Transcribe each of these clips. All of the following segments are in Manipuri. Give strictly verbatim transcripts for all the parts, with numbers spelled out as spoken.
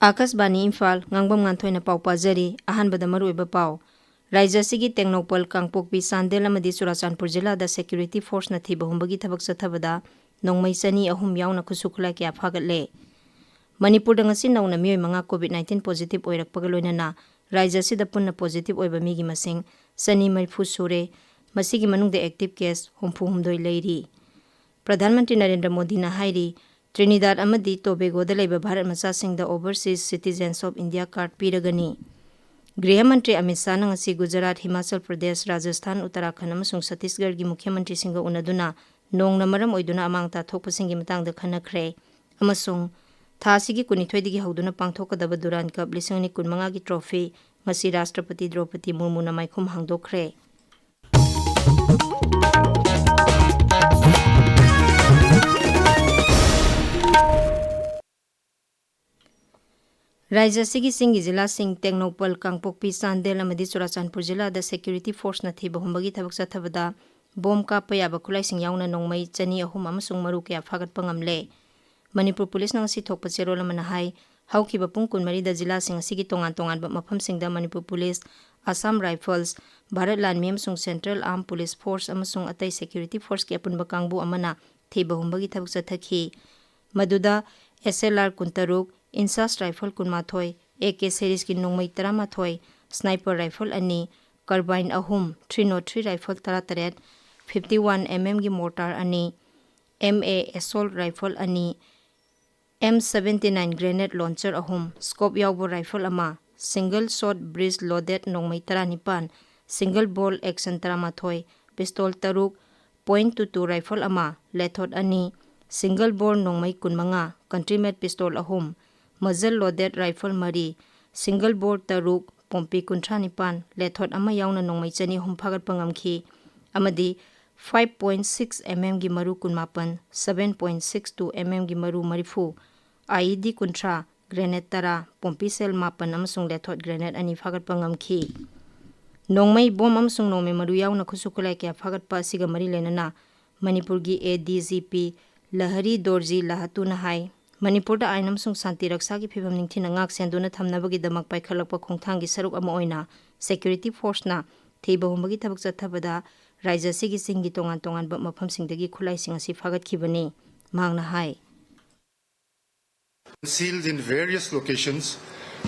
ꯑꯥꯀꯥꯁꯕꯥꯅꯤ ꯏꯝꯐꯥꯜ, ꯉꯥꯡꯕꯝ ꯉꯥꯟꯊꯣꯏꯅ ꯄꯥꯎ ꯄꯥꯖꯔꯤ꯫ ꯑꯍꯥꯟꯕꯗ ꯃꯔꯨꯑꯣꯏꯕ ꯄꯥꯎ꯫ ꯔꯥꯖ꯭ꯌ ꯑꯁꯤꯒꯤ ꯇꯦꯡꯅꯧꯄꯜ, ꯀꯥꯡꯄꯣꯛꯄꯤ, ꯆꯥꯟꯗꯦꯜ ꯑꯃꯗꯤ ꯆꯨꯔꯥꯆꯥꯟꯄꯨꯔ ꯖꯤꯂꯥꯗ ꯁꯦꯀ꯭ꯌꯨꯔꯤꯇꯤ ꯐꯣꯔꯁꯅ ꯊꯤꯕ ꯍꯨꯝꯕꯒꯤ ꯊꯕꯛ ꯆꯠꯊꯕꯗ ꯅꯣꯡꯃꯩ ꯆꯅꯤ ꯑꯍꯨꯝ ꯌꯥꯎꯅ ꯈꯨꯠꯁꯨ ꯈꯨꯠꯂꯥꯏ ꯀꯌꯥ ꯐꯥꯒꯠꯂꯦ꯫ ꯃꯅꯤꯄꯨꯔꯗ ꯉꯁꯤ ꯅꯧꯅ ꯃꯤꯑꯣꯏ ꯃꯉꯥ COVID nineteen positive ꯑꯣꯏꯔꯛꯄꯒ ꯂꯣꯏꯅꯅ ꯔꯥꯖ꯭ꯌ ꯑꯁꯤꯗ ꯄꯨꯟꯅ positive ꯑꯣꯏꯕ ꯃꯤꯒꯤ ꯃꯁꯤꯡ ꯆꯅꯤ ꯃꯔꯤꯐꯨ ꯁꯨꯔꯦ꯫ ꯃꯁꯤꯒꯤ ꯃꯅꯨꯡꯗ active case ꯍꯨꯝꯐꯨ ꯍꯨꯝꯗꯣꯏ ꯂꯩꯔꯤ꯫ ꯄ꯭ꯔꯙꯥꯟ ꯃꯟꯇ꯭ꯔꯤ ꯅꯔꯦꯟꯗ꯭ꯔ ꯃꯣꯗꯤꯅ ꯍꯥꯏꯔꯤ, ꯇ꯭ꯔꯤꯅꯤꯗꯥꯗ ꯑꯃꯗꯤ ꯇꯣꯕꯦꯒꯣꯗ ꯂꯩꯕ Bharat ꯃꯆꯥꯁꯤꯡꯗ Overseas Citizens of India card ꯄꯤꯔꯒꯅꯤ꯫ ꯒ꯭ꯔꯤꯍ ꯃꯟꯇ꯭ꯔꯤ ꯑꯃꯤꯠ ꯁꯥꯍꯅ ꯉꯁꯤ ꯒꯨꯖꯔꯥꯠ, ꯍꯤꯃꯥꯆꯜ ꯄ꯭ꯔꯗꯦꯁ, ꯔꯥꯖꯁꯊꯥꯟ, ꯎꯠꯇꯔꯥꯈꯟꯗ ꯑꯃꯁꯨꯡ ꯆꯠꯇꯤꯁꯒꯔꯒꯤ ꯃꯨꯈ꯭ꯌ ꯃꯟꯇ꯭ꯔꯤꯁꯤꯡꯒ ꯎꯅꯗꯨꯅ ꯅꯣꯡꯅ ꯃꯔꯝ ꯑꯣꯏꯗꯨꯅ ꯑꯃꯥꯡ ꯑꯇꯥ ꯊꯣꯛꯄꯁꯤꯡꯒꯤ ꯃꯇꯥꯡꯗ ꯈꯟꯅꯈ꯭ꯔꯦ꯫ ꯑꯃꯁꯨꯡ ꯊꯥ ꯑꯁꯤꯒꯤ ꯀꯨꯟꯅꯤꯊꯣꯏꯗꯒꯤ ꯍꯧꯗꯨꯅ ꯄꯥꯡꯊꯣꯛꯀꯗꯕ ꯗꯨꯔꯥꯟ ꯀꯞ ꯂꯤꯁꯤꯡ ꯑꯅꯤ ꯀꯨꯟꯃꯉꯥꯒꯤ ꯇ꯭ꯔꯣꯐꯤ ꯉꯁꯤ ꯔꯥꯁꯇ꯭ꯔꯄꯇꯤ ꯗ꯭ꯔꯧꯄꯗꯤ ꯃꯨꯔꯃꯨꯅ ꯃꯥꯏꯈꯨꯝ ꯍꯥꯡꯗꯣꯛꯈ꯭ꯔꯦ꯫ ꯔꯥꯖ꯭ꯌ ꯑꯁꯤꯒꯤ ꯆꯤꯡꯒꯤ ꯖꯤꯂꯥꯁꯤꯡ ꯇꯦꯡꯅꯧꯄꯜ, ꯀꯥꯡꯄꯣꯛꯄꯤ, ꯆꯥꯟꯗꯦꯜ ꯑꯃꯗꯤ ꯆꯨꯔꯥꯆꯥꯟꯄꯨꯔ ꯖꯤꯂꯥꯗ ꯁꯦꯀ꯭ꯌꯨꯔꯤꯇꯤ ꯐꯣꯔꯁꯅ ꯊꯤꯕ ꯍꯨꯝꯕꯒꯤ ꯊꯕꯛ ꯆꯠꯊꯕꯗ ꯕꯣꯝ ꯀꯥꯞꯄ ꯌꯥꯕ ꯈꯨꯠꯂꯥꯏꯁꯤꯡ ꯌꯥꯎꯅ ꯅꯣꯡꯃꯩ ꯆꯅꯤ ꯑꯍꯨꯝ ꯑꯃꯁꯨꯡ ꯃꯔꯨ ꯀꯌꯥ ꯐꯥꯒꯠꯄ ꯉꯝꯂꯦ꯫ ꯃꯅꯤꯄꯨꯔ ꯄꯨꯂꯤꯁꯅ ꯉꯁꯤ ꯊꯣꯛꯄ ꯆꯦꯔꯣꯜ ꯑꯃꯅ ꯍꯥꯏ, ꯍꯧꯈꯤꯕ ꯄꯨꯡ ꯀꯨꯟꯃꯔꯤꯗ ꯖꯤꯂꯥꯁꯤꯡ ꯑꯁꯤꯒꯤ ꯇꯣꯉꯥꯟ ꯇꯣꯉꯥꯟꯕ ꯃꯐꯝꯁꯤꯡꯗ ꯃꯅꯤꯄꯨꯔ ꯄꯨꯂꯤꯁ, ꯑꯁꯥꯝ ꯔꯥꯏꯐꯜꯁ, ꯚꯥꯔꯠ ꯂꯥꯟꯃꯤ ꯑꯃꯁꯨꯡ ꯁꯦꯟꯇ꯭ꯔꯦꯜ ꯑꯥꯔꯝ ꯄꯨꯂꯤꯁ ꯐꯣꯔꯁ ꯑꯃꯁꯨꯡ ꯑꯇꯩ ꯁꯦꯀ꯭ꯌꯨꯔꯤꯇꯤ ꯐꯣꯔꯁꯀꯤ ꯑꯄꯨꯟꯕ ꯀꯥꯡꯕꯨ ꯑꯃꯅ ꯊꯤꯕ ꯍꯨꯝꯕꯒꯤ ꯊꯕꯛ ꯆꯠꯊꯈꯤ꯫ ꯃꯗꯨꯗ S L R ꯀꯨꯟꯇꯔꯨꯛ, ꯏꯟꯁꯥꯁ ꯔꯥꯏꯐꯜ ꯀꯨꯟꯃꯥꯊꯣꯏ, A K ꯁꯦꯔꯤꯁꯀꯤ ꯅꯣꯡꯃꯩ ꯇꯔꯥꯃꯥꯊꯣꯏ, ꯁ꯭ꯅꯥꯏꯄꯔ ꯔꯥꯏꯐꯜ ꯑꯅꯤ, ꯀꯔꯕꯥꯏꯟ ꯑꯍꯨꯝ, three nought three ꯔꯥꯏꯐꯜ ꯇꯔꯥꯇꯔꯦꯠ, fifty one M M ꯒꯤ ꯃꯣꯔꯇꯥꯔ ꯑꯅꯤ, M A ꯑꯦꯁꯣꯜꯠ ꯔꯥꯏꯐꯜ ꯑꯅꯤ, M seventy nine grenade launcher ꯑꯍꯨꯝ, ꯁ꯭ꯀꯣꯞ ꯌꯥꯎꯕ ꯔꯥꯏꯐꯜ ꯑꯃ, ꯁꯤꯡꯒꯜ ꯁꯣꯠ ꯕ꯭ꯔꯤꯖ ꯂꯣꯗꯦꯗ ꯅꯣꯡꯃꯩ ꯇꯔꯥꯅꯤꯄꯥꯟ, ꯁꯤꯡꯒꯜ ꯕꯣꯜ ꯑꯦꯛꯁꯟ ꯇꯔꯥꯃꯥꯊꯣꯏ, ꯄꯤꯁꯇꯣꯜ ꯇꯔꯨꯛ, point two two ꯔꯥꯏꯐꯜ ꯑꯃ, ꯂꯦꯊꯣꯠ ꯑꯅꯤ, ꯁꯤꯡꯒꯜ ꯕꯣꯜ ꯅꯣꯡꯃꯩ ꯀꯨꯟꯃꯉꯥ, ꯀꯟꯇ꯭ꯔꯤ ꯃꯦꯗ ꯄꯤꯁꯇꯣꯜ ꯑꯍꯨꯝ, ꯃꯖꯜ ꯂꯣꯗꯦꯗ ꯔꯥꯏꯐꯜ ꯃꯔꯤ, ꯁꯤꯡꯒꯜ ꯕꯣꯜ ꯇꯔꯨꯛ, ꯄꯣꯝꯄꯤ ꯀꯨꯟꯊ꯭ꯔꯥ ꯅꯤꯄꯥꯟ, ꯂꯦꯊꯣꯠ ꯑꯃ ꯌꯥꯎꯅ ꯅꯣꯡꯃꯩ ꯆꯅꯤ ꯑꯍꯨꯝ ꯐꯥꯒꯠꯄ ꯉꯝꯈꯤ ꯑꯃꯗꯤ five point six M M ꯒꯤ ꯃꯔꯨ ꯀꯨꯟꯃꯥꯄꯟ, seven point six two M M ꯒꯤ ꯃꯔꯨ ꯃꯔꯤꯐꯨ, I E D ꯀꯨꯟꯊ꯭ꯔꯥ, ꯒ꯭ꯔꯦꯅꯦꯗ ꯇꯔꯥ, ꯄꯣꯝꯄꯤ ꯁꯦꯜ ꯃꯥꯄꯟ ꯑꯃꯁꯨꯡ ꯂꯦꯊꯣꯠ ꯒ꯭ꯔꯦꯅꯦꯗ ꯑꯅꯤ ꯐꯥꯒꯠꯄ ꯉꯝꯈꯤ꯫ ꯅꯣꯡꯃꯩ ꯕꯣꯝ ꯑꯃꯁꯨꯡ ꯅꯣꯡꯃꯩ ꯃꯔꯨ ꯌꯥꯎꯅ ꯈꯨꯠꯁꯨ ꯈꯨꯠꯂꯥꯏ ꯀꯌꯥ ꯐꯥꯒꯠꯄ ꯑꯁꯤꯒ ꯃꯔꯤ ꯂꯩꯅꯅ ꯃꯅꯤꯄꯨꯔꯒꯤ A D G P ꯂꯍꯔꯤ ꯗꯣꯔꯖꯤ ꯂꯍꯇꯨꯅ ꯍꯥꯏ, ꯃꯅꯤꯄꯨꯔꯗ ꯑꯥꯏꯟ ꯑꯃꯁꯨꯡ ꯁꯥꯟꯇꯤ ꯔꯛꯁꯥꯒꯤ ꯐꯤꯕꯝ ꯅꯤꯡꯊꯤꯅ ꯉꯥꯛ ꯁꯦꯟꯗꯨꯅ ꯊꯝꯅꯕꯒꯤꯗꯃꯛ ꯄꯥꯏꯈꯠꯂꯛꯄ ꯈꯣꯡꯊꯥꯡꯒꯤ ꯁꯔꯨꯛ ꯑꯃ ꯑꯣꯏꯅ security forceꯅ ꯊꯤꯕ ꯍꯨꯝꯕꯒꯤ ꯊꯕꯛ ꯆꯠꯊꯕꯗ ꯔꯥꯖ꯭ꯌ ꯑꯁꯤꯒꯤ ꯆꯤꯡꯒꯤ ꯇꯣꯉꯥꯟ ꯇꯣꯉꯥꯟꯕ ꯃꯐꯝꯁꯤꯡꯗꯒꯤ ꯈꯨꯠꯂꯥꯏꯁꯤꯡ ꯑꯁꯤ ꯐꯥꯒꯠꯈꯤꯕꯅꯤ꯫ ꯃꯍꯥꯛꯅ ꯍꯥꯏ, concealed in various locations,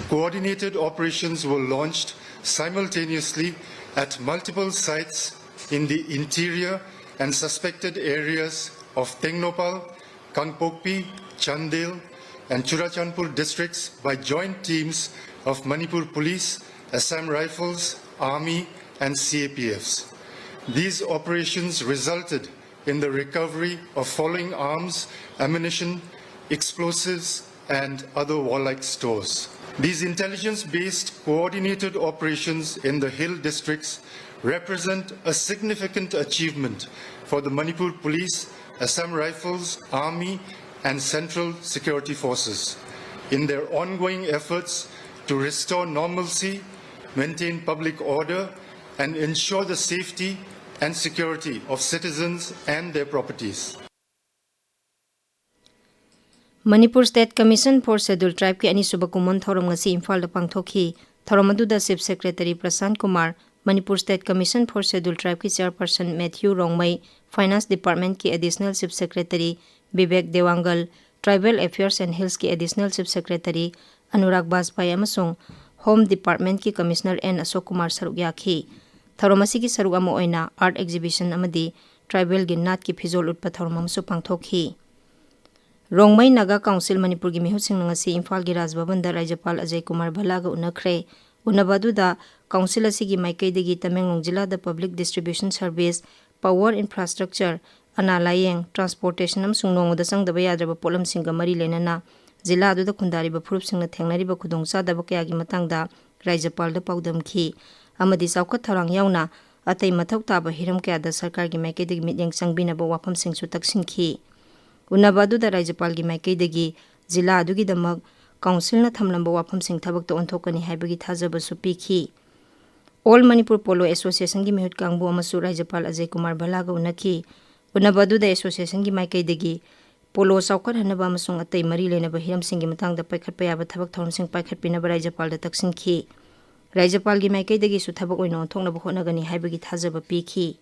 coordinated operations were launched simultaneously at multiple sites in the interior and suspected areas of Tengnoupal, Kangpokpi, Chandel, and Churachandpur districts by joint teams of Manipur Police, Assam Rifles, Army, and C A P Fs. These operations resulted in the recovery of following arms, ammunition, explosives, and other warlike stores. These intelligence-based coordinated operations in the hill districts represent a significant achievement for the Manipur Police, Assam Rifles, Army, and Central Security Forces in their ongoing efforts to restore normalcy, maintain public order, and ensure the safety and security of citizens and their properties. Manipur State Commission for Scheduled Tribeꯀꯤ ꯑꯅꯤꯁꯨꯕ ꯀꯨꯝꯑꯣꯟ ꯊꯧꯔꯝ ꯉꯁꯤ ꯏꯝꯐꯥꯜꯗ ꯄꯥꯡꯊꯣꯛꯈꯤ꯫ ꯊꯧꯔꯝ ꯑꯗꯨꯗ Chief Secretary ꯄ꯭ꯔꯁꯥꯟꯠ Kumar, Manipur State Commission for Scheduled Tribeꯀꯤ Chairperson Matthew Rongmei, Finance Departmentꯀꯤ Additional Chief Secretary Bibek ꯗꯦꯋꯥꯡꯒꯜ, Tribal Affairs and Hillsꯀꯤ Additional Chief Secretary Anurag ꯕꯥꯖꯄꯥꯏ ꯑꯃꯁꯨꯡ Home Departmentꯀꯤ Commissioner ꯑꯦꯟ ꯑꯁꯣꯛ ꯀꯨꯃꯥꯔ ꯁꯔꯨꯛ ꯌꯥꯈꯤ꯫ ꯊꯧꯔꯝ ꯑꯁꯤꯒꯤ ꯁꯔꯨꯛ ꯑꯃ ꯑꯣꯏꯅ art exhibition ꯑꯃꯗꯤ tribal ꯒꯤ ꯅꯥꯠꯀꯤ ꯐꯤꯖꯣꯜ ꯎꯠꯄ ꯊꯧꯔꯝ ꯑꯃꯁꯨ ꯄꯥꯡꯊꯣꯛꯈꯤ꯫ ꯔꯣꯡꯃꯩ ꯅꯥꯒꯥ ꯀꯥꯎꯟꯁꯤꯜ ꯃꯅꯤꯄꯨꯔꯒꯤ ꯃꯤꯍꯨꯠꯁꯤꯡꯅ ꯉꯁꯤ ꯏꯝꯐꯥꯜꯒꯤ ꯔꯥꯖ ꯚꯕꯟꯗ ꯔꯥꯖ꯭ꯌꯄꯥꯜ ꯑꯖꯌ ꯀꯨꯃꯥꯔ ꯚꯜꯂꯥꯒ ꯎꯅꯈ꯭ꯔꯦ꯫ ꯎꯅꯕ ꯑꯗꯨꯗ ꯀꯥꯎꯟꯁꯤꯜ ꯑꯁꯤꯒꯤ ꯃꯥꯏꯀꯩꯗꯒꯤ ꯇꯃꯦꯡꯂꯣꯡ ꯖꯤꯂꯥꯗ public distribution service, power infrastructure, ꯑꯅꯥ ꯂꯥꯌꯦꯡ, transportation ꯑꯃꯁꯨꯡ ꯅꯣꯡꯃꯗ ꯆꯪꯗꯕ ꯌꯥꯗ꯭ꯔꯕ ꯄꯣꯠꯂꯝꯁꯤꯡꯒ ꯃꯔꯤ ꯂꯩꯅꯅ ꯖꯤꯂꯥ ꯑꯗꯨꯗ ꯈꯨꯟꯗꯥꯔꯤꯕ ꯐꯨꯔꯨꯞꯁꯤꯡꯅ ꯊꯦꯡꯅꯔꯤꯕ ꯈꯨꯗꯣꯡꯆꯥꯗꯕ ꯀꯌꯥꯒꯤ ꯃꯇꯥꯡꯗ ꯔꯥꯖ꯭ꯌꯄꯥꯜꯗ ꯄꯥꯎꯗꯝꯈꯤ ꯑꯃꯗꯤ ꯆꯥꯎꯈꯠ ꯊꯧꯔꯥꯡ ꯌꯥꯎꯅ ꯑꯇꯩ ꯃꯊꯧ ꯇꯥꯕ ꯍꯤꯔꯝ ꯀꯌꯥꯗ ꯁꯔꯀꯥꯔꯒꯤ ꯃꯥꯏꯀꯩꯗꯒꯤ ꯃꯤꯠꯌꯦꯡ ꯆꯪꯕꯤꯅꯕ ꯋꯥꯐꯝꯁꯤꯡꯁꯨ ꯇꯛꯁꯤꯟꯈꯤ꯫ ꯎꯅꯕ ꯑꯗꯨꯗ ꯔꯥꯖ꯭ꯌꯄꯥꯜꯒꯤ ꯃꯥꯏꯀꯩꯗꯒꯤ ꯖꯤꯂꯥ ꯑꯗꯨꯒꯤꯗꯃꯛ ꯀꯥꯎꯟꯁꯤꯜꯅ ꯊꯝꯂꯝꯕ ꯋꯥꯐꯝꯁꯤꯡ ꯊꯕꯛꯇ ꯑꯣꯟꯊꯣꯛꯀꯅꯤ ꯍꯥꯏꯕꯒꯤ ꯊꯥꯖꯕꯁꯨ ꯄꯤꯈꯤ꯫ All Manipur Polo Associationꯒꯤ ꯃꯤꯍꯨꯠ ꯀꯥꯡꯕꯨ ꯑꯃꯁꯨ ꯔꯥꯖ꯭ꯌꯄꯥꯜ ꯑꯖꯌ ꯀꯨꯃꯥꯔ ꯚꯜꯂꯥꯒ ꯎꯅꯈꯤ꯫ ꯎꯅꯕ ꯑꯗꯨꯗ associationꯒꯤ ꯃꯥꯏꯀꯩꯗꯒꯤ ꯄꯣꯂꯣ ꯆꯥꯎꯈꯠꯍꯟꯅꯕ ꯑꯃꯁꯨꯡ ꯑꯇꯩ ꯃꯔꯤ ꯂꯩꯅꯕ ꯍꯤꯔꯝꯁꯤꯡꯒꯤ ꯃꯇꯥꯡꯗ ꯄꯥꯏꯈꯠꯄ ꯌꯥꯕ ꯊꯕꯛ ꯊꯧꯔꯝꯁꯤꯡ ꯄꯥꯏꯈꯠꯄꯤꯅꯕ ꯔꯥꯖ꯭ꯌꯄꯥꯜꯗ ꯇꯛꯁꯤꯟꯈꯤ꯫ ꯔꯥꯖ꯭ꯌꯄꯥꯜꯒꯤ ꯃꯥꯏꯀꯩꯗꯒꯤꯁꯨ ꯊꯕꯛ ꯑꯣꯏꯅ ꯑꯣꯟꯊꯣꯛꯅꯕ ꯍꯣꯠꯅꯒꯅꯤ ꯍꯥꯏꯕꯒꯤ ꯊꯥꯖꯕ ꯄꯤꯈꯤ꯫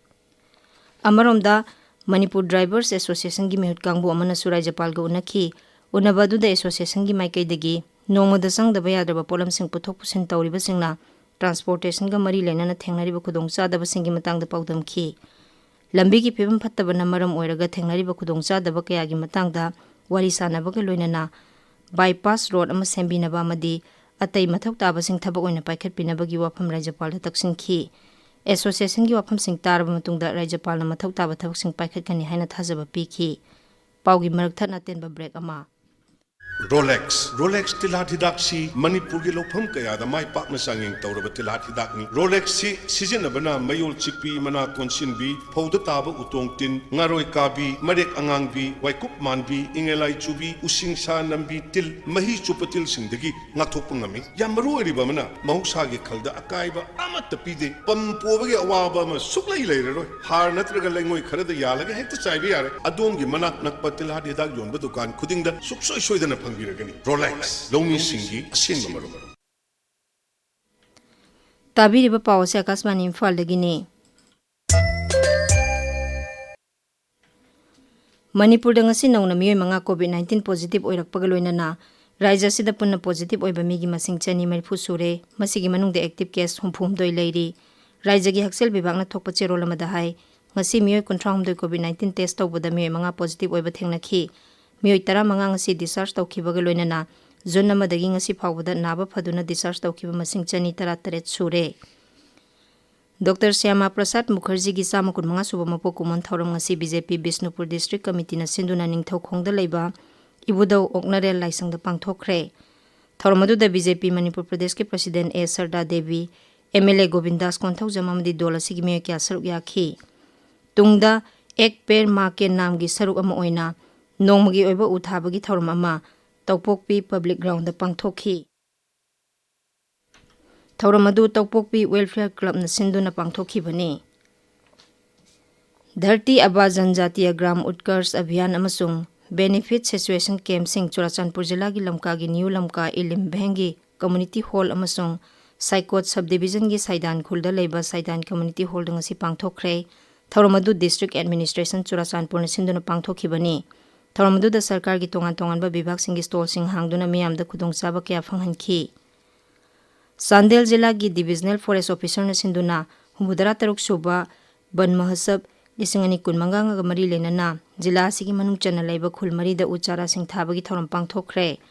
ꯑꯃꯔꯣꯝꯗ, ꯃꯅꯤꯄꯨꯔ ꯗ꯭ꯔꯥꯏꯚꯔꯁ ꯑꯦꯁꯣꯁꯤꯌꯦꯁꯟꯒꯤ ꯃꯤꯍꯨꯠ ꯀꯥꯡꯕꯨ ꯑꯃꯅꯁꯨ ꯔꯥꯖ꯭ꯌꯄꯥꯜꯒ ꯎꯅꯈꯤ꯫ ꯎꯅꯕ ꯑꯗꯨꯗ ꯑꯦꯁꯣꯁꯤꯌꯦꯁꯟꯒꯤ ꯃꯥꯏꯀꯩꯗꯒꯤ ꯅꯣꯡꯃꯗ ꯆꯪꯗꯕ ꯌꯥꯗ꯭ꯔꯕ ꯄꯣꯠꯂꯝꯁꯤꯡ ꯄꯨꯊꯣꯛ ꯄꯨꯁꯤꯟ ꯇꯧꯔꯤꯕꯁꯤꯡꯅ ꯇ꯭ꯔꯥꯟꯁꯄꯣꯔꯇꯦꯁꯟꯒ ꯃꯔꯤ ꯂꯩꯅꯅ ꯊꯦꯡꯅꯔꯤꯕ ꯈꯨꯗꯣꯡꯆꯥꯗꯕꯁꯤꯡꯒꯤ ꯃꯇꯥꯡꯗ ꯄꯥꯎꯗꯝꯈꯤ꯫ ꯂꯝꯕꯤꯒꯤ ꯐꯤꯕꯝ ꯐꯠꯇꯕꯅ ꯃꯔꯝ ꯑꯣꯏꯔꯒ ꯊꯦꯡꯅꯔꯤꯕ ꯈꯨꯗꯣꯡꯆꯥꯗꯕ ꯀꯌꯥꯒꯤ ꯃꯇꯥꯡꯗ ꯋꯥꯔꯤ ꯁꯥꯟꯅꯕꯒ ꯂꯣꯏꯅꯅ ꯕꯥꯏꯄꯥꯁ ꯔꯣꯗ ꯑꯃ ꯁꯦꯝꯕꯤꯅꯕ ꯑꯃꯗꯤ ꯑꯇꯩ ꯃꯊꯧ ꯇꯥꯕꯁꯤꯡ ꯊꯕꯛ ꯑꯣꯏꯅ ꯄꯥꯏꯈꯠꯄꯤꯅꯕꯒꯤ ꯋꯥꯐꯝ ꯔꯥꯖ꯭ꯌꯄꯥꯜꯗ ꯇꯛꯁꯤꯟꯈꯤ꯫ ꯑꯦꯁꯣꯁꯤꯌꯦꯁꯟꯒꯤ ꯋꯥꯐꯝꯁꯤꯡ ꯇꯥꯔꯕ ꯃꯇꯨꯡꯗ ꯔꯥꯖ꯭ꯌꯄꯥꯜꯅ ꯃꯊꯧ ꯇꯥꯕ ꯊꯕꯛꯁꯤꯡ ꯄꯥꯏꯈꯠꯀꯅꯤ ꯍꯥꯏꯅ ꯊꯥꯖꯕ ꯄꯤꯈꯤ꯫ ꯄꯥꯎꯒꯤ ꯃꯔꯛ ꯊꯠꯅ ꯑꯇꯦꯟꯕ ꯕ꯭ꯔꯦꯛ ꯑꯃ꯫ ꯔꯣꯂꯦꯛꯁ꯫ ꯔꯣꯂꯦꯛꯁ ꯇꯤꯜꯍꯥꯠ ꯍꯤꯗꯥꯛꯁꯤ ꯃꯅꯤꯄꯨꯔꯒꯤ ꯂꯧꯐꯝ ꯀꯌꯥꯗ ꯃꯥꯏ ꯄꯥꯛꯅ ꯆꯥꯡꯌꯦꯡ ꯇꯧꯔꯕ ꯇꯤꯜꯍꯥꯠ ꯍꯤꯗꯥꯛꯅꯤ꯫ ꯔꯣꯂꯦꯛꯁꯁꯤ ꯁꯤꯖꯤꯟꯅꯕꯅ ꯃꯌꯣꯜ ꯆꯤꯛꯄꯤ, ꯃꯅꯥ ꯀꯣꯟꯁꯤꯟꯕꯤ, ꯐꯧꯗ ꯇꯥꯕ ꯎꯇꯣꯡ ꯇꯤꯟ, ꯉꯥꯔꯣꯏ ꯀꯥꯕꯤ, ꯃꯔꯦꯛ ꯑꯉꯥꯡꯕꯤ, ꯋꯥꯏꯀꯨꯞ ꯃꯥꯟꯕꯤ, ꯏꯉꯦꯂꯥꯏ ꯆꯨꯕꯤ, ꯎꯁꯤꯡꯁꯥ ꯅꯝꯕꯤ ꯇꯤꯜ, ꯃꯍꯤ ꯆꯨꯞꯄ ꯇꯤꯜꯁꯤꯡꯗꯒꯤ ꯉꯥꯛꯊꯣꯛꯄ ꯉꯝꯃꯤ꯫ ꯌꯥꯝ ꯃꯔꯨ ꯑꯣꯏꯔꯤꯕ ꯑꯃꯅ, ꯃꯍꯧꯁꯥꯒꯤ ꯈꯜꯗ ꯑꯀꯥꯏꯕ ꯑꯃꯠꯇ ꯄꯤꯗꯦ꯫ ꯄꯝ ꯄꯣꯕꯒꯤ ꯑꯋꯥꯕ ꯑꯃ ꯁꯨꯛꯂꯩ ꯂꯩꯔꯔꯣꯏ꯫ ꯍꯥꯔ ꯅꯠꯇ꯭ꯔꯒ ꯂꯩꯉꯣꯏ ꯈꯔꯗ ꯌꯥꯜꯂꯒ ꯍꯦꯛꯇ ꯆꯥꯏꯕ ꯌꯥꯔꯦ꯫ ꯑꯗꯣꯝꯒꯤ ꯃꯅꯥꯛ ꯅꯛꯄ ꯇꯤꯜꯍꯥꯠ ꯍꯤꯗꯥꯛ ꯌꯣꯟꯕ ꯗꯨꯀꯥꯟ ꯈꯨꯗꯤꯡꯗ ꯁꯨꯡꯁꯣꯏ ꯁꯣꯏꯗꯅ ꯐꯪꯕꯤꯔꯒꯅꯤ꯫ ꯔꯣꯂꯦꯛꯁ, ꯂꯧꯃꯤꯁꯤꯡꯒꯤ ꯑꯁꯦꯡꯕ ꯃꯔꯨꯞ꯫ ꯇꯥꯕꯤꯔꯤꯕ ꯄꯥꯎ ꯑꯁꯤ ꯑꯀꯥꯁꯕꯥꯅꯤ ꯏꯝꯐꯥꯜꯗꯒꯤꯅꯤ꯫ ꯃꯅꯤꯄꯨꯔꯗ ꯉꯁꯤ ꯅꯧꯅ ꯃꯤꯑꯣꯏ ꯃꯉꯥ COVID nineteen positive ꯑꯣꯏꯔꯛꯄꯒ ꯂꯣꯏꯅꯅ ꯔꯥꯖ꯭ꯌ ꯑꯁꯤꯗ ꯄꯨꯟꯅ positive ꯑꯣꯏꯕ ꯃꯤꯒꯤ ꯃꯁꯤꯡ ꯆꯅꯤ ꯃꯔꯤꯐꯨ ꯁꯨꯔꯦ꯫ ꯃꯁꯤꯒꯤ ꯃꯅꯨꯡꯗ active case ꯍꯨꯝꯐꯨ ꯍꯨꯝꯗꯣꯏ ꯂꯩꯔꯤ꯫ ꯔꯥꯖ꯭ꯌꯒꯤ ꯍꯛꯁꯦꯜ ꯕꯤꯚꯥꯒꯅ ꯊꯣꯛꯄ ꯆꯦꯔꯣꯜ ꯑꯃꯗ ꯍꯥꯏ, ꯉꯁꯤ ꯃꯤꯑꯣꯏ ꯀꯨꯟꯊ꯭ꯔꯥ ꯍꯨꯝꯗꯣꯏ COVID nineteen test ꯇꯧꯕꯗ ꯃꯤꯑꯣꯏ ꯃꯉꯥ positive ꯑꯣꯏꯕ ꯊꯦꯡꯅꯈꯤ꯫ ꯃꯤꯑꯣꯏ ꯇꯔꯥ ꯃꯉꯥ ꯉꯁꯤ discharge ꯇꯧꯈꯤꯕꯒ ꯂꯣꯏꯅꯅ June ꯑꯃꯗꯒꯤ ꯉꯁꯤ ꯐꯥꯎꯕꯗ ꯅꯥꯕ ꯐꯗꯨꯅ discharge ꯇꯧꯈꯤꯕ ꯃꯁꯤꯡ ꯆꯅꯤ ꯇꯔꯥ ꯇꯔꯦꯠ ꯁꯨꯔꯦ꯫ ꯗꯣꯛꯇꯔ ꯁ꯭ꯌꯥꯃꯥ ꯄ꯭ꯔꯁꯥꯗ ꯃꯨꯈꯔꯖꯤꯒꯤ ꯆꯥꯝꯃ ꯀꯨꯟꯃꯉꯥ ꯁꯨꯕ ꯃꯄꯣꯛ ꯀꯨꯝꯑꯣꯟ ꯊꯧꯔꯝ ꯉꯁꯤ BJP ꯕꯤꯁꯅꯨꯄꯨꯔ district committeeꯅ ꯁꯤꯟꯗꯨꯅ ꯅꯤꯡꯊꯧꯈꯣꯡꯗ ꯂꯩꯕ ꯏꯕꯨꯙꯧ ꯑꯣꯛꯅꯔꯦꯜ ꯂꯥꯏꯁꯪꯗ ꯄꯥꯡꯊꯣꯛꯈ꯭ꯔꯦ꯫ ꯊꯧꯔꯝ ꯑꯗꯨꯗ BJP ꯃꯅꯤꯄꯨꯔ ꯄ꯭ꯔꯗꯦꯁꯀꯤ president ꯑꯦ ꯁꯔꯗꯥ ꯗꯦꯕꯤ, MLA ꯒꯣꯕꯤꯟꯗꯥꯁ ꯀꯣꯟꯊꯧꯖꯝ ꯑꯃꯗꯤ ꯗꯣꯜ ꯑꯁꯤꯒꯤ ꯃꯤꯑꯣꯏ ꯀꯌꯥ ꯁꯔꯨꯛ ꯌꯥꯈꯤ꯫ ꯇꯨꯡꯗ ꯑꯦꯛ ꯄꯦꯔ ꯃꯥ ꯀꯦ ꯅꯥꯝꯒꯤ ꯁꯔꯨꯛ ꯑꯃ ꯑꯣꯏꯅ ꯅꯣꯡꯃꯒꯤ ꯑꯣꯏꯕ ꯎ ꯊꯥꯕꯒꯤ ꯊꯧꯔꯝ ꯑꯃ ꯇꯧꯄꯣꯛꯄꯤ public groundꯗ ꯄꯥꯡꯊꯣꯛꯈꯤ꯫ ꯊꯧꯔꯝ ꯑꯗꯨ ꯇꯧꯄꯣꯛꯄꯤ Welfare Clubꯅ ꯁꯤꯟꯗꯨꯅ ꯄꯥꯡꯊꯣꯛꯈꯤꯕꯅꯤ꯫ ꯙꯔꯇꯤ ꯑꯕꯥ ꯖꯟꯖꯥꯇꯤꯌꯥ ꯒ꯭ꯔꯥꯝ ꯎꯠꯀꯔꯁ ꯑꯚꯤꯌꯥꯟ ꯑꯃꯁꯨꯡ Benefit Situation Campꯁꯤꯡ ꯆꯨꯔꯥꯆꯥꯟꯄꯨꯔ ꯖꯤꯂꯥꯒꯤ ꯂꯝꯀꯥꯒꯤ ꯅ꯭ꯌꯨ ꯂꯝꯀꯥ ꯏꯂꯤꯝ ꯚꯦꯡꯒꯤ Community Hall ꯑꯃꯁꯨꯡ ꯁꯥꯏꯀꯣꯠ Subdivisionꯒꯤ ꯁꯥꯏꯗꯥꯟ ꯈꯨꯜꯗ ꯂꯩꯕ ꯁꯥꯏꯗꯥꯟ Community Hallꯗ ꯉꯁꯤ ꯄꯥꯡꯊꯣꯛꯈ꯭ꯔꯦ꯫ ꯊꯧꯔꯝ ꯑꯗꯨ District Administration ꯆꯨꯔꯥꯆꯥꯟꯄꯨꯔꯅ ꯁꯤꯟꯗꯨꯅ ꯄꯥꯡꯊꯣꯛꯈꯤꯕꯅꯤ꯫ ꯊꯧꯔꯝ ꯑꯗꯨꯗ ꯁꯔꯀꯥꯔꯒꯤ ꯇꯣꯉꯥꯟ ꯇꯣꯉꯥꯟꯕ ꯕꯤꯚꯥꯒꯁꯤꯡꯒꯤ stallꯁꯤꯡ ꯍꯥꯡꯗꯨꯅ ꯃꯤꯌꯥꯝꯗ ꯈꯨꯗꯣꯡꯆꯥꯕ ꯀꯌꯥ ꯐꯪꯍꯟꯈꯤ꯫ ꯆꯥꯟꯗꯦꯜ ꯖꯤꯂꯥꯒꯤ Divisional Forest Officerꯅ ꯁꯤꯟꯗꯨꯅ ꯍꯨꯝꯐꯨꯇꯔꯥ ꯇꯔꯨꯛ ꯁꯨꯕ ꯕꯟ ꯃꯍꯣꯠꯁꯕ ꯂꯤꯁꯤꯡ ꯑꯅꯤ ꯀꯨꯟꯃꯉꯥꯒ ꯃꯔꯤ ꯂꯩꯅꯅ ꯖꯤꯂꯥ ꯑꯁꯤꯒꯤ ꯃꯅꯨꯡ ꯆꯟꯅ ꯂꯩꯕ ꯈꯨꯜ ꯃꯔꯤꯗ ꯎ ꯆꯥꯔꯥꯁꯤꯡ ꯊꯥꯕꯒꯤ ꯊꯧꯔꯝ ꯄꯥꯡꯊꯣꯛꯈ꯭ꯔꯦ꯫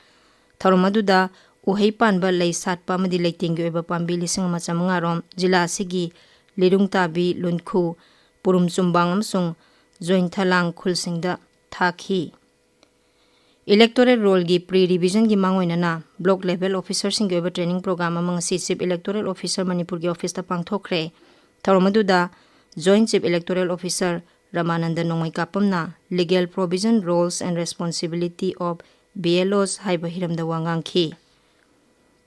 ꯊꯧꯔꯝ ꯑꯗꯨꯗ ꯎꯍꯩ ꯄꯥꯟꯕ, ꯂꯩ ꯁꯥꯠꯄ ꯑꯃꯗꯤ ꯂꯩꯇꯦꯡꯒꯤ ꯑꯣꯏꯕ ꯄꯥꯝꯕꯤ ꯂꯤꯁꯤꯡ ꯑꯃ ꯆꯥꯃꯉꯥ ꯔꯣꯝ ꯖꯤꯂꯥ ꯑꯁꯤꯒꯤ ꯂꯤꯔꯨꯡ ꯇꯥꯕꯤ, ꯂꯨꯟꯈꯨ, ꯄꯨꯔꯨꯝ ꯆꯨꯝꯕꯥꯡ ꯑꯃꯁꯨꯡ ꯖꯣꯏꯟꯊꯂꯥꯡ ꯈꯨꯜꯁꯤꯡꯗ ꯊꯥꯈꯤ꯫ Electoral Rollꯒꯤ pre-revisionꯒꯤ ꯃꯥꯡꯑꯣꯏꯅꯅ Block Level Officerꯁꯤꯡꯒꯤ ꯑꯣꯏꯕ training program ꯑꯃ ꯉꯁꯤ Chief Electoral Officer ꯃꯅꯤꯄꯨꯔꯒꯤ officeꯇ ꯄꯥꯡꯊꯣꯛꯈ꯭ꯔꯦ꯫ ꯊꯧꯔꯝ ꯑꯗꯨꯗ Joint Chief Electoral Officer ꯔꯃꯥꯅꯟꯗ ꯅꯣꯡꯃꯩ ꯀꯥꯄꯝꯅ Legal Provision, Roles and Responsibility of BLOs ꯍꯥꯏꯕ ꯍꯤꯔꯝꯗ ꯋꯥ ꯉꯥꯡꯈꯤ꯫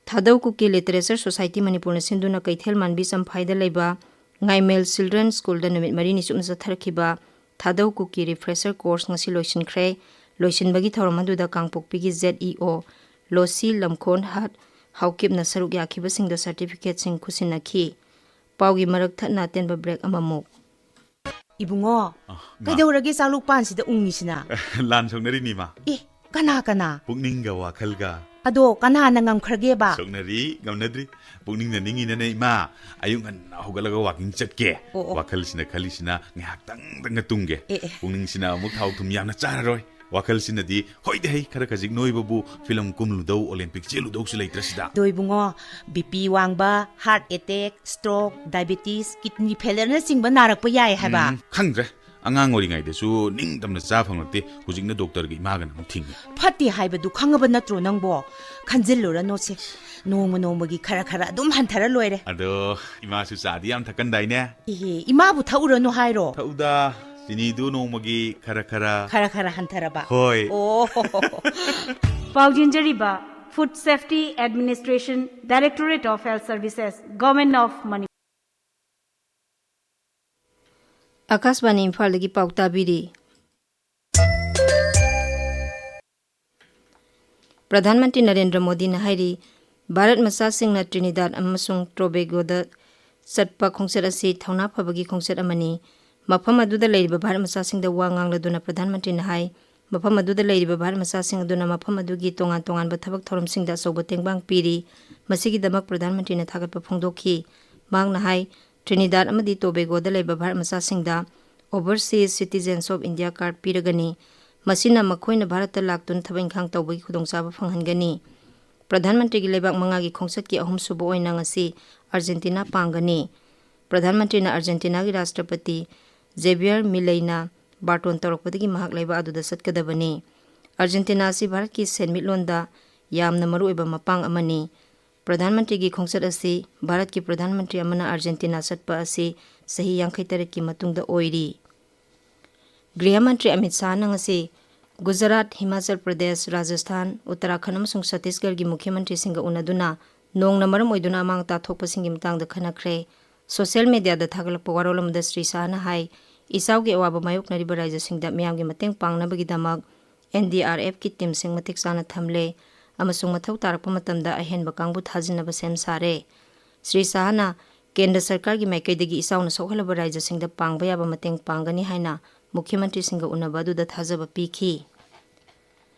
ꯊꯥꯗꯧ ꯀꯨꯀꯤ Literature Society ꯃꯅꯤꯄꯨꯔꯅ ꯁꯤꯟꯗꯨꯅ ꯀꯩꯊꯦꯜ ꯃꯥꯟꯕꯤ ꯆꯝꯐꯥꯏꯗ ꯂꯩꯕ ꯉꯥꯏꯃꯦꯜ Children Schoolꯗ ꯅꯨꯃꯤꯠ ꯃꯔꯤꯅꯤ ꯆꯨꯞꯅ ꯆꯠꯊꯔꯛꯈꯤꯕ ꯊꯥꯗꯧ ꯀꯨꯀꯤ refresher course ꯉꯁꯤ ꯂꯣꯏꯁꯤꯟꯈ꯭ꯔꯦ꯫ ꯂꯣꯏꯁꯤꯟꯕꯒꯤ ꯊꯧꯔꯝ ꯑꯗꯨꯗ ꯀꯥꯡꯄꯣꯛꯄꯤꯒꯤ ZEO ꯂꯣꯁꯤ ꯂꯝꯈꯣꯟ ꯍꯠ ꯍꯥꯎꯀꯤꯞꯅ ꯁꯔꯨꯛ ꯌꯥꯈꯤꯕꯁꯤꯡꯗ certificateꯁꯤꯡ ꯈꯨꯠꯁꯤꯟꯅꯈꯤ꯫ ꯄꯥꯎꯒꯤ ꯃꯔꯛ ꯊꯠꯅ ꯑꯇꯦꯟꯕ break ꯑꯃꯃꯨꯛ꯫ ꯏꯕꯨꯡꯉꯣ, ꯑ, ꯏꯃꯥ꯫ ꯀꯩꯗꯧꯔꯒꯦ ꯆꯥꯛꯂꯨꯛ ꯄꯥꯟꯁꯤꯗ ꯎꯪꯉꯤꯁꯤꯅ? ꯂꯥꯟ ꯁꯣꯛꯅꯔꯤꯅꯤ, ꯏꯃꯥ꯫ ꯑꯦ, ꯀꯅꯥ ꯀꯅꯥ? ꯄꯨꯛꯅꯤꯡꯒ ꯋꯥꯈꯜꯒ꯫ ꯑꯗꯣ ꯀꯅꯥꯅ ꯉꯝꯈ꯭ꯔꯒꯦꯕ? ꯁꯣꯛꯅꯔꯤ, ꯉꯝꯅꯗ꯭ꯔꯤ꯫ ꯄꯨꯛꯅꯤꯡꯅ ꯅꯤꯡꯉꯤꯅꯅꯦ, ꯏꯃꯥ꯫ ꯑꯌꯨꯛ ꯉꯟꯅ ꯍꯧꯒꯠꯂꯒ walking ꯆꯠꯀꯦ꯫ ꯑꯣ, ꯑꯣ꯫ ꯋꯥꯈꯜꯁꯤꯅ ꯈꯜꯂꯤꯁꯤꯅ ꯉꯥꯏꯍꯥꯛꯇꯪꯗꯪꯒ ꯇꯨꯝꯒꯦ꯫ ꯑꯦ, ꯑꯦ꯫ ꯄꯨꯛꯅꯤꯡꯁꯤꯅ ꯑꯃꯨꯛ ꯊꯥꯎ ꯊꯨꯝ ꯌꯥꯝꯅ ꯆꯥꯔꯔꯣꯏ꯫ ꯋꯥꯈꯜꯁꯤꯅꯗꯤ ꯍꯣꯏꯗ ꯍꯩ ꯈꯔ ꯈꯖꯤꯛ ꯅꯣꯏꯕꯕꯨ film ꯀꯨꯝꯂꯨꯗꯧ, Olympic ꯆꯦꯜꯂꯨꯗꯧꯁꯨ ꯂꯩꯇ꯭ꯔ ꯁꯤꯗ꯫ ꯑꯗꯣ ꯏꯕꯨꯡꯉꯣ, BP ꯋꯥꯡꯕ, heart attack, stroke, diabetes, kidney failureꯅꯆꯤꯡꯕ ꯅꯥꯔꯛꯄ ꯌꯥꯏ ꯍꯥꯏꯕ꯫ ꯎꯝ, ꯈꯪꯗ꯭ꯔꯦ꯫ ꯑꯉꯥꯡ ꯑꯣꯏꯔꯤꯉꯩꯗꯁꯨ ꯅꯤꯡꯇꯝꯅ ꯆꯥ ꯐꯪꯂꯛꯇꯦ, ꯍꯧꯖꯤꯛꯅ doctorꯒ ꯏꯃꯥꯒꯅ ꯑꯃꯨꯛ ꯊꯤꯡꯉꯤ꯫ ꯐꯠꯇꯦ ꯍꯥꯏꯕꯗꯨ ꯈꯪꯉꯕ ꯅꯠꯇ꯭ꯔꯣ ꯅꯪꯕꯣ? ꯈꯟꯖꯤꯜꯂꯨꯔꯅꯨꯁꯦ, ꯅꯣꯡꯃ ꯅꯣꯡꯃꯒꯤ ꯈꯔ ꯈꯔ ꯑꯗꯨꯝ ꯍꯟꯊꯔ ꯂꯣꯏꯔꯦ꯫ ꯑꯗꯣ ꯏꯃꯥꯁꯨ ꯆꯥꯗꯤ ꯌꯥꯝ ꯊꯛꯀꯟꯗꯥꯏꯅꯦ? ꯏꯍꯦ, ꯏꯃꯥꯕꯨ ꯊꯛꯎꯔꯅꯨ ꯍꯥꯏꯔꯣ? ꯊꯛꯎꯗ, ꯆꯤꯅꯤꯗꯨ ꯅꯣꯡꯃꯒꯤ ꯈꯔ ꯈꯔ꯫ ꯈꯔ ꯈꯔ ꯍꯟꯊꯔꯕ? ꯍꯣꯏ꯫ ꯑꯣ꯫ ꯄꯥꯎꯖꯦꯟꯖꯔꯤꯕ Food Safety Administration, Directorate of Health Services, Government of Manipur꯫ ꯑꯥꯀꯥꯁꯕꯥꯅꯤ ꯏꯝꯐꯥꯜꯗꯒꯤ ꯄꯥꯎ ꯇꯥꯕꯤꯔꯤ꯫ ꯄ꯭ꯔꯙꯥꯟ ꯃꯟꯇ꯭ꯔꯤ ꯅꯔꯦꯟꯗ꯭ꯔ ꯃꯣꯗꯤꯅ ꯍꯥꯏꯔꯤ, ꯚꯥꯔꯠ ꯃꯆꯥꯁꯤꯡꯅ ꯇ꯭ꯔꯤꯅꯤꯗꯥꯗ ꯑꯃꯁꯨꯡ ꯇꯣꯕꯦꯒꯣꯗ ꯆꯠꯄ ꯈꯣꯡꯆꯠ ꯑꯁꯤ ꯊꯧꯅꯥ ꯐꯕꯒꯤ ꯈꯣꯡꯆꯠ ꯑꯃꯅꯤ꯫ ꯃꯐꯝ ꯑꯗꯨꯗ ꯂꯩꯔꯤꯕ ꯚꯥꯔꯠ ꯃꯆꯥꯁꯤꯡꯗ ꯋꯥ ꯉꯥꯡꯂꯗꯨꯅ ꯄ꯭ꯔꯙꯥꯟ ꯃꯟꯇ꯭ꯔꯤꯅ ꯍꯥꯏ, ꯃꯐꯝ ꯑꯗꯨꯗ ꯂꯩꯔꯤꯕ ꯚꯥꯔꯠ ꯃꯆꯥꯁꯤꯡ ꯑꯗꯨꯅ ꯃꯐꯝ ꯑꯗꯨꯒꯤ ꯇꯣꯉꯥꯟ ꯇꯣꯉꯥꯟꯕ ꯊꯕꯛ ꯊꯧꯔꯝꯁꯤꯡꯗ ꯑꯆꯧꯕ ꯇꯦꯡꯕꯥꯡ ꯄꯤꯔꯤ꯫ ꯃꯁꯤꯒꯤꯗꯃꯛ ꯄ꯭ꯔꯙꯥꯟ ꯃꯟꯇ꯭ꯔꯤꯅ ꯊꯥꯒꯠꯄ ꯐꯣꯡꯗꯣꯛꯈꯤ꯫ ꯃꯍꯥꯛꯅ ꯍꯥꯏ, ꯇ꯭ꯔꯤꯅꯤꯗꯥꯗ ꯑꯃꯗꯤ ꯇꯣꯕꯦꯒꯣꯗ ꯂꯩꯕ Bharat ꯃꯆꯥꯁꯤꯡꯗ Overseas Citizens of India card ꯄꯤꯔꯒꯅꯤ꯫ ꯃꯁꯤꯅ ꯃꯈꯣꯏꯅ ꯚꯥꯔꯠꯇ ꯂꯥꯛꯇꯨꯅ ꯊꯕꯛ ꯏꯪꯈꯥꯡ ꯇꯧꯕꯒꯤ ꯈꯨꯗꯣꯡꯆꯥꯕ ꯐꯪꯍꯟꯒꯅꯤ꯫ ꯄ꯭ꯔꯙꯥꯟ ꯃꯟꯇ꯭ꯔꯤꯒꯤ ꯂꯩꯕꯥꯛ ꯃꯉꯥꯒꯤ ꯈꯣꯡꯆꯠꯀꯤ ꯑꯍꯨꯝꯁꯨꯕ ꯑꯣꯏꯅ ꯉꯁꯤ ꯑꯥꯔꯖꯦꯟꯇꯤꯅꯥ ꯄꯥꯡꯒꯅꯤ꯫ ꯄ꯭ꯔꯙꯥꯟ ꯃꯟꯇ꯭ꯔꯤꯅ ꯑꯥꯔꯖꯦꯟꯇꯤꯅꯥꯒꯤ ꯔꯥꯁꯇ꯭ꯔꯄꯇꯤ ꯖꯦꯕꯤꯌꯔ ꯃꯤꯂꯩꯅ ꯕꯥꯔꯇꯣꯟ ꯇꯧꯔꯛꯄꯗꯒꯤ ꯃꯍꯥꯛ ꯂꯩꯕꯥꯛ ꯑꯗꯨꯗ ꯆꯠꯀꯗꯕꯅꯤ꯫ ꯑꯥꯔꯖꯦꯟꯇꯤꯅꯥ ꯑꯁꯤ ꯚꯥꯔꯠꯀꯤ ꯁꯦꯟꯃꯤꯠꯂꯣꯟꯗ ꯌꯥꯝꯅ ꯃꯔꯨꯑꯣꯏꯕ ꯃꯄꯥꯡ ꯑꯃꯅꯤ꯫ ꯄ꯭ꯔꯙꯥꯟ ꯃꯟꯇ꯭ꯔꯤꯒꯤ ꯈꯣꯡꯆꯠ ꯑꯁꯤ ꯚꯥꯔꯠꯀꯤ ꯄ꯭ꯔꯙꯥꯟ ꯃꯟꯇ꯭ꯔꯤ ꯑꯃꯅ ꯑꯥꯔꯖꯦꯟꯇꯤꯅꯥ ꯆꯠꯄ ꯑꯁꯤ ꯆꯍꯤ ꯌꯥꯡꯈꯩ ꯇꯔꯦꯠꯀꯤ ꯃꯇꯨꯡꯗ ꯑꯣꯏꯔꯤ꯫ ꯒ꯭ꯔꯤꯍ ꯃꯟꯇ꯭ꯔꯤ ꯑꯃꯤꯠ ꯁꯥꯍꯅ ꯉꯁꯤ ꯒꯨꯖꯔꯥꯠ, ꯍꯤꯃꯥꯆꯜ ꯄ꯭ꯔꯗꯦꯁ, ꯔꯥꯖꯁꯊꯥꯟ, ꯎꯠꯇꯔꯥꯈꯟꯗ ꯑꯃꯁꯨꯡ ꯁꯠꯇꯤꯁꯒꯔꯒꯤ ꯃꯨꯈ꯭ꯌ ꯃꯟꯇ꯭ꯔꯤꯁꯤꯡꯒ ꯎꯅꯗꯨꯅ ꯅꯣꯡꯅ ꯃꯔꯝ ꯑꯣꯏꯗꯨꯅ ꯑꯃꯥꯡ ꯑꯇꯥ ꯊꯣꯛꯄꯁꯤꯡꯒꯤ ꯃꯇꯥꯡꯗ ꯈꯟꯅꯈ꯭ꯔꯦ꯫ ꯁꯣꯁꯤꯌꯦꯜ ꯃꯦꯗꯤꯌꯥꯗ ꯊꯥꯒꯠꯂꯛꯄ ꯋꯥꯔꯣꯜ ꯑꯃꯗ ꯁ꯭ꯔꯤ ꯁꯥꯍꯅ ꯍꯥꯏ, ꯏꯆꯥꯎꯒꯤ ꯑꯋꯥꯕ ꯃꯥꯌꯣꯛꯅꯔꯤꯕ ꯔꯥꯏꯖꯁꯤꯡꯗ ꯃꯤꯌꯥꯝꯒꯤ ꯃꯇꯦꯡ ꯄꯥꯡꯅꯕꯒꯤꯗꯃꯛ ꯑꯦꯟ ꯗꯤ ꯑꯥꯔ ꯑꯦꯐꯀꯤ ꯇꯤꯝꯁꯤꯡ ꯃꯇꯤꯛ ꯆꯥꯅ ꯊꯝꯂꯦ ꯑꯃꯁꯨꯡ ꯃꯊꯧ ꯇꯥꯔꯛꯄ ꯃꯇꯝꯗ ꯑꯍꯦꯟꯕ ꯀꯥꯡꯕꯨ ꯊꯥꯖꯤꯟꯅꯕ ꯁꯦꯝ ꯁꯥꯔꯦ꯫ ꯁ꯭ꯔꯤ ꯁꯥꯍꯅ ꯀꯦꯟꯗ꯭ꯔ ꯁꯔꯀꯥꯔꯒꯤ ꯃꯥꯏꯀꯩꯗꯒꯤ ꯏꯆꯥꯎꯅ ꯁꯣꯛꯍꯜꯂꯕ ꯔꯥꯏꯖꯁꯤꯡꯗ ꯄꯥꯡꯕ ꯌꯥꯕ ꯃꯇꯦꯡ ꯄꯥꯡꯒꯅꯤ ꯍꯥꯏꯅ ꯃꯨꯈ꯭ꯌ ꯃꯟꯇ꯭ꯔꯤꯁꯤꯡꯒ ꯎꯅꯕ ꯑꯗꯨꯗ ꯊꯥꯖꯕ ꯄꯤꯈꯤ꯫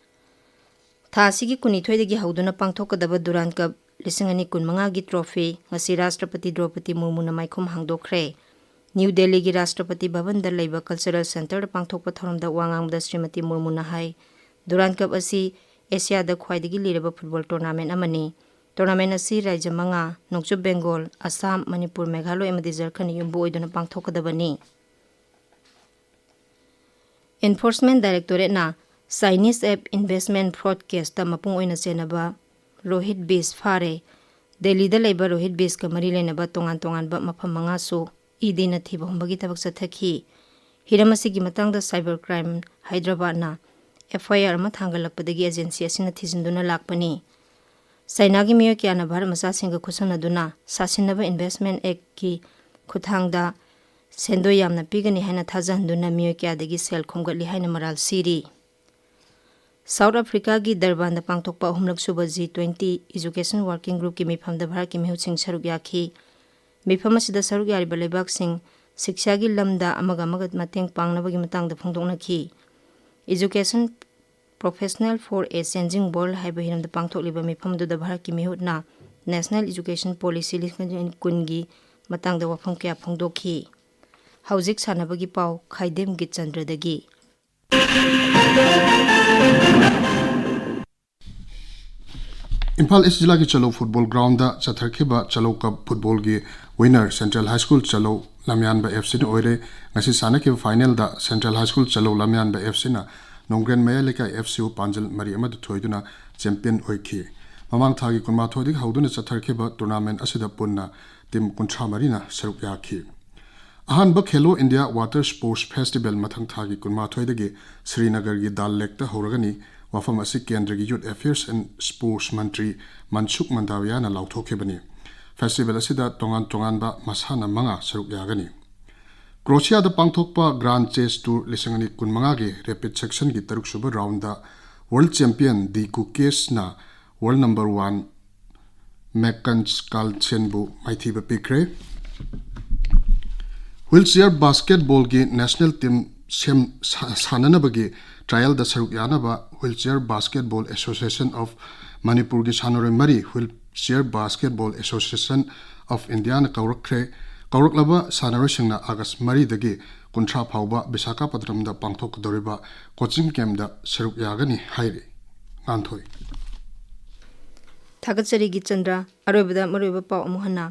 ꯊꯥ ꯑꯁꯤꯒꯤ ꯀꯨꯟꯅꯤꯊꯣꯏꯗꯒꯤ ꯍꯧꯗꯨꯅ ꯄꯥꯡꯊꯣꯛꯀꯗꯕ ꯗꯨꯔꯥꯟ ꯀꯞ ꯂꯤꯁꯤꯡ ꯑꯅꯤ ꯀꯨꯟꯃꯉꯥꯒꯤ ꯇ꯭ꯔꯣꯐꯤ ꯉꯁꯤ ꯔꯥꯁꯇ꯭ꯔꯄꯇꯤ ꯗ꯭ꯔꯧꯄꯗꯤ ꯃꯨꯔꯃꯨꯅ ꯃꯥꯏꯈꯨꯝ ꯍꯥꯡꯗꯣꯛꯈ꯭ꯔꯦ꯫ ꯅ꯭ꯌꯨ ꯗꯦꯜꯂꯤꯒꯤ ꯔꯥꯁꯇ꯭ꯔꯄꯇꯤ ꯚꯕꯟꯗ ꯂꯩꯕ ꯀꯜꯆꯔꯦꯜ ꯁꯦꯟꯇꯔꯗ ꯄꯥꯡꯊꯣꯛꯄ ꯊꯧꯔꯝꯗ ꯋꯥ ꯉꯥꯡꯕꯗ ꯁ꯭ꯔꯤꯃꯇꯤ ꯃꯨꯔꯃꯨꯅ ꯍꯥꯏ, ꯗꯨꯔꯥꯟ ꯀꯞ ꯑꯁꯤ ꯑꯦꯁꯤꯌꯥꯗ ꯈ꯭ꯋꯥꯏꯗꯒꯤ ꯂꯤꯔꯕ ꯐꯨꯠꯕꯣꯜ ꯇꯣꯔꯅꯥꯃꯦꯟ ꯑꯃꯅꯤ꯫ ꯇꯣꯔꯅꯥꯃꯦꯟ ꯑꯁꯤ ꯔꯥꯖ꯭ꯌ ꯃꯉꯥ, ꯅꯣꯡꯆꯨꯞ ꯕꯦꯡꯒꯣꯜ, ꯑꯁꯥꯝ, ꯃꯅꯤꯄꯨꯔ, ꯃꯦꯘꯥꯂꯣꯏ ꯑꯃꯗꯤ ꯖꯔꯈꯟꯗ ꯌꯨꯝꯕꯨ ꯑꯣꯏꯗꯨꯅ ꯄꯥꯡꯊꯣꯛꯀꯗꯕꯅꯤ꯫ Enforcement Directorate-ꯅ Chinese app investment fraud case-ꯇ ꯃꯄꯨꯡ ꯑꯣꯏꯅ ꯆꯦꯟꯅꯕ ꯔꯣꯍꯤꯠ ꯕꯤꯖ ꯐꯥꯔꯦ꯫ ꯗꯦꯜꯂꯤꯗ ꯂꯩꯕ ꯔꯣꯍꯤꯠ ꯕꯤꯖꯀ ꯃꯔꯤ ꯂꯩꯅꯕ ꯇꯣꯉꯥꯟ ꯇꯣꯉꯥꯟꯕ ꯃꯐꯝ ꯃꯉꯥꯁꯨ ꯏ ꯗꯤꯅ ꯊꯤꯕ ꯍꯨꯝꯕꯒꯤ ꯊꯕꯛ ꯆꯠꯊꯈꯤ꯫ ꯍꯤꯔꯝ ꯑꯁꯤꯒꯤ ꯃꯇꯥꯡꯗ Cyber Crime Hyderabad-ꯅ F I R ꯑꯃ ꯊꯥꯡꯒꯠꯂꯛꯄꯗꯒꯤ agency ꯑꯁꯤꯅ ꯊꯤꯖꯤꯟꯗꯨꯅ ꯂꯥꯛꯄꯅꯤ꯫ ꯆꯥꯏꯅꯥꯒꯤ ꯃꯤꯑꯣꯏ ꯀꯌꯥꯅ ꯚꯥꯔꯠ ꯃꯆꯥꯁꯤꯡꯒ ꯈꯨꯠꯁꯝꯅꯗꯨꯅ ꯁꯥꯁꯤꯟꯅꯕ Investment Act-ꯀꯤ ꯈꯨꯠꯊꯥꯡꯗ ꯁꯦꯟꯗꯣꯏ ꯌꯥꯝꯅ ꯄꯤꯒꯅꯤ ꯍꯥꯏꯅ ꯊꯥꯖꯍꯟꯗꯨꯅ ꯃꯤꯑꯣꯏ ꯀꯌꯥꯗꯒꯤ ꯁꯦꯜ ꯈꯣꯝꯒꯠꯂꯤ ꯍꯥꯏꯅ ꯃꯔꯥꯜ ꯁꯤꯔꯤ꯫ ꯁꯥꯎꯠ ꯑꯐ꯭ꯔꯤꯀꯥꯒꯤ ꯗꯔꯕꯥꯟꯗ ꯄꯥꯡꯊꯣꯛꯄ ꯑꯍꯨꯝꯂꯛ ꯁꯨꯕ ꯖꯤ ꯇ꯭ꯋꯦꯟꯇꯤ ꯏꯖꯨꯀꯦꯁꯟ ꯋꯥꯔꯀꯤꯡ ꯒ꯭ꯔꯨꯞꯀꯤ ꯃꯤꯐꯝꯗ ꯚꯥꯔꯠꯀꯤ ꯃꯤꯍꯨꯠꯁꯤꯡ ꯁꯔꯨꯛ ꯌꯥꯈꯤ꯫ ꯃꯤꯐꯝ ꯑꯁꯤꯗ ꯁꯔꯨꯛ ꯌꯥꯔꯤꯕ ꯂꯩꯕꯥꯛꯁꯤꯡ ꯁꯤꯛꯁꯥꯒꯤ ꯂꯝꯗ ꯑꯃꯒ ꯑꯃꯒ ꯃꯇꯦꯡ ꯄꯥꯡꯅꯕꯒꯤ ꯃꯇꯥꯡꯗ ꯐꯣꯡꯗꯣꯛꯅꯈꯤ꯫ Education Professional for a Changing World ꯍꯥꯏꯕ ꯍꯤꯔꯝꯗ ꯄꯥꯡꯊꯣꯛꯂꯤꯕ ꯃꯤꯐꯝ ꯑꯗꯨꯗ ꯚꯥꯔꯠꯀꯤ ꯃꯤꯍꯨꯠꯅ National Education Policy ꯂꯤꯁꯤꯡ ꯑꯅꯤ ꯀꯨꯟꯒꯤ ꯃꯇꯥꯡꯗ ꯋꯥꯐꯝ ꯀꯌꯥ ꯐꯣꯡꯗꯣꯛꯈꯤ꯫ ꯍꯧꯖꯤꯛ ꯁꯥꯟꯅꯕꯒꯤ ꯄꯥꯎ ꯈꯥꯏꯗꯦꯝ ꯒꯤꯠꯆꯟꯗ꯭ꯔꯗꯒꯤ꯫ ꯏꯝꯐꯥꯜ ꯏꯁ ꯖꯤꯂꯥꯒꯤ Chalou football ground ꯆꯠꯊꯔꯛꯈꯤꯕ Chalou cup ꯐꯨꯠꯕꯣꯜꯒꯤ winner central high school Chalou ꯂꯝꯌꯥꯟꯕ ꯑꯦꯐ ꯁꯤꯅ ꯑꯣꯏꯔꯦ꯫ ꯉꯁꯤ ꯁꯥꯟꯅꯈꯤꯕ ꯐꯥꯏꯅꯦꯜꯗ ꯁꯦꯟꯇ꯭ꯔꯦꯜ ꯍꯥꯏ ꯁ꯭ꯀꯨꯜ ꯆꯂꯧ ꯂꯝꯌꯥꯟꯕ ꯑꯦꯐ ꯁꯤꯅ ꯅꯣꯡꯒ꯭ꯔꯦꯟ ꯃꯌꯥꯏ ꯂꯩꯀꯥꯏ ꯑꯦꯐ ꯁꯤꯕꯨ ꯄꯥꯟꯖꯜ ꯃꯔꯤ ꯑꯃꯗ ꯊꯣꯏꯗꯨꯅ ꯆꯦꯝꯄꯤꯌꯟ ꯑꯣꯏꯈꯤ꯫ ꯃꯃꯥꯡ ꯊꯥꯒꯤ ꯀꯨꯟꯃꯥꯊꯣꯏꯗꯒꯤ ꯍꯧꯗꯨꯅ ꯆꯠꯊꯔꯛꯈꯤꯕ ꯇꯣꯔꯅꯥꯃꯦꯟ ꯑꯁꯤꯗ ꯄꯨꯟꯅ ꯇꯤꯝ ꯀꯨꯟꯊ꯭ꯔꯥ ꯃꯔꯤꯅ ꯁꯔꯨꯛ ꯌꯥꯈꯤ꯫ ꯑꯍꯥꯟꯕ ꯈꯦꯂꯣ ꯏꯟꯗꯤꯌꯥ ꯋꯥꯇꯔ ꯁ꯭ꯄꯣꯔꯠꯁ ꯐꯦꯁꯇꯤꯚꯦꯜ ꯃꯊꯪ ꯊꯥꯒꯤ ꯀꯨꯟꯃꯥꯊꯣꯏꯗꯒꯤ ꯁ꯭ꯔꯤꯅꯒꯔꯒꯤ ꯗꯥꯜ ꯂꯦꯛꯇ ꯍꯧꯔꯒꯅꯤ꯫ ꯋꯥꯐꯝ ꯑꯁꯤ ꯀꯦꯟꯗ꯭ꯔꯒꯤ ꯌꯨꯠ affairs and sports Mantri ꯃꯟꯁꯨꯈ ꯃꯟꯗꯥꯚꯤꯌꯥꯅ ꯂꯥꯎꯊꯣꯛꯈꯤꯕꯅꯤ꯫ Festival ꯑꯁꯤꯗ ꯇꯣꯉꯥꯟ ꯇꯣꯉꯥꯟꯕ ꯃꯁꯥꯟꯅ ꯃꯉꯥ ꯁꯔꯨꯛ ꯌꯥꯒꯅꯤ꯫ ꯀ꯭ꯔꯣꯁꯤꯌꯥꯗ ꯄꯥꯡꯊꯣꯛꯄ ꯒ꯭ꯔꯥꯟ ꯆꯦꯁ ꯇꯨꯔ ꯂꯤꯁꯤꯡ ꯑꯅꯤ ꯀꯨꯟꯃꯉꯥꯒꯤ ꯔꯦꯄꯤꯗ ꯁꯦꯛꯁꯟꯒꯤ ꯇꯔꯨꯛꯁꯨꯕ ꯔꯥꯎꯟꯗ ꯋꯥꯔꯜꯗ ꯆꯦꯝꯄꯤꯌꯟ ꯗꯤ ꯒꯨꯀꯦꯁꯅ ꯋꯥꯔꯜꯗ ꯅꯝꯕꯔ ꯋꯥꯟ ꯃꯦꯀꯟꯁ ꯀꯥꯜꯁꯦꯟꯕꯨ ꯃꯥꯏꯊꯤꯕ ꯄꯤꯈ꯭ꯔꯦ꯫ ꯋꯤꯜ ꯆꯤꯌꯔ ꯕꯥꯁꯀꯦꯠꯕꯣꯜꯒꯤ ꯅꯦꯁꯅꯦꯜ ꯇꯤꯝ ꯁꯦꯝ-, ꯁꯥ-, ꯁꯥꯟꯅꯅꯕꯒꯤ ꯇ꯭ꯔꯥꯌꯦꯜꯗ ꯁꯔꯨꯛ ꯌꯥꯅꯕ wheel chair basketball association of ꯃꯅꯤꯄꯨꯔꯒꯤ ꯁꯥꯟꯅꯔꯣꯏ ꯃꯔꯤ wheel chair basketball association of ꯏꯟꯗꯤꯌꯥꯅ ꯀꯧꯔꯛꯈ꯭ꯔꯦ꯫ ꯀꯧꯔꯛꯂꯕ ꯁꯥꯟꯅꯔꯣꯏꯁꯤꯡꯅ ꯑꯥꯒꯁ ꯃꯔꯤꯗꯒꯤ ꯀꯨꯟꯊ꯭ꯔꯥ ꯐꯥꯎꯕ ꯕꯤꯁꯥꯈꯥꯄꯇꯅꯝꯗ ꯄꯥꯡꯊꯣꯛꯀꯗꯧꯔꯤꯕ ꯀꯣꯆꯤꯡ ꯀꯦꯝꯞꯇ ꯁꯔꯨꯛ ꯌꯥꯒꯅꯤ ꯍꯥꯏꯔꯤ꯫ ꯉꯥꯟꯊꯣꯏ꯫ ꯊꯥꯒꯠꯆꯔꯤ ꯒꯤꯆꯟꯗ꯭ꯔ꯫ ꯑꯔꯣꯏꯕꯗ ꯃꯔꯨꯑꯣꯏꯕ ꯄꯥꯎ ꯑꯃꯨꯛ ꯍꯟꯅ꯫